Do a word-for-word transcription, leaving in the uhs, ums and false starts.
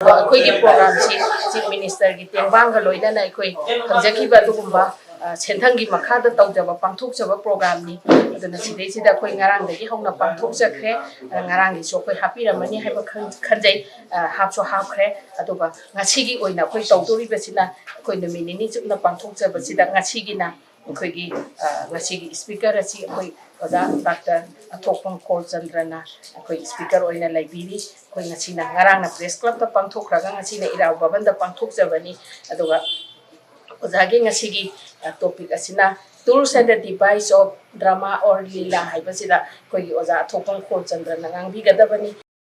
ꯑꯩꯈꯣꯏꯒꯤ ꯄ꯭ꯔꯣꯒ꯭ꯔꯥꯝꯁꯤ ꯆꯤꯐ ꯃꯤꯅꯤꯁꯇꯔꯒꯤ ꯇꯦꯡꯕꯥꯡꯒ ꯂꯣꯏꯅꯅ ꯑꯩꯈꯣꯏ ꯐꯪꯖꯈꯤꯕ ꯑꯗꯨꯒꯨꯝꯕ ꯁꯦꯟꯊꯪꯒꯤ ꯃꯈꯥꯗ ꯇꯧꯖꯕ ꯄꯥꯡꯊꯣꯛꯆꯕ ꯄ꯭ꯔꯣꯒ꯭ꯔꯥꯝꯅꯤ꯫ ꯑꯗꯨꯅ ꯁꯤꯗꯩꯁꯤꯗ ꯑꯩꯈꯣꯏ ꯉꯔꯥꯡꯗꯒꯤ ꯍꯧꯅ ꯄꯥꯡꯊꯣꯛꯆꯈ꯭ꯔꯦ꯫ ꯉꯔꯥꯡꯒꯤꯁꯨ ꯑꯩꯈꯣꯏ ꯍꯥꯞꯄꯤꯔꯝꯃꯅꯤ ꯍꯥꯏꯕ ꯈꯟꯖꯩ꯫ ꯍꯥꯞꯁꯨ ꯍꯥꯞꯈ꯭ꯔꯦ꯫ ꯑꯗꯨꯒ ꯉꯁꯤꯒꯤ ꯑꯣꯏꯅ ꯑꯩꯈꯣꯏ ꯇꯧꯗꯣꯔꯤꯕꯁꯤꯅ ꯑꯩꯈꯣꯏ ꯅꯨꯃꯤꯠ ꯅꯤꯅꯤ ꯆꯨꯞꯅ ꯄꯥꯡꯊꯣꯛꯆꯕꯁꯤꯗ ꯉꯁꯤꯒꯤꯅ ꯑꯩꯈꯣꯏꯒꯤ ꯉꯁꯤꯒꯤ ꯁ꯭ꯄꯤꯀꯔ ꯑꯁꯤ ꯑꯩꯈꯣꯏ ꯑꯣꯖꯥ ꯗꯥꯛꯇꯔ ꯑꯊꯣꯛꯄꯝ ꯈꯣꯜꯆꯟꯗ꯭ꯔꯅ ꯑꯩꯈꯣꯏ ꯁ꯭ꯄꯤꯀꯔ ꯑꯣꯏꯅ ꯂꯩꯕꯤꯔꯤ꯫ ꯑꯩꯈꯣꯏ ꯉꯁꯤꯅ ꯉꯔꯥꯡꯅ ꯄ꯭ꯔꯦꯁ ꯀ꯭ꯂꯕꯇ ꯄꯥꯡꯊꯣꯛꯈ꯭ꯔꯒ ꯉꯁꯤꯅ ꯏꯔꯥꯕꯣꯠ ꯚꯕꯟꯗ ꯄꯥꯡꯊꯣꯛꯆꯕꯅꯤ꯫ ꯑꯗꯨꯒ ꯑꯣꯖꯥꯒꯤ ꯉꯁꯤꯒꯤ ꯇꯣꯄꯤꯛ ꯑꯁꯤꯅ Tools and the Device of Drama or Lila ꯍꯥꯏꯕꯁꯤꯗ ꯑꯩꯈꯣꯏꯒꯤ ꯑꯣꯖꯥ ꯑꯊꯣꯛꯄꯝ ꯈꯣꯜꯆꯟꯗ꯭ꯔꯅ ꯉꯥꯡꯕꯤꯒꯗꯕꯅꯤ꯫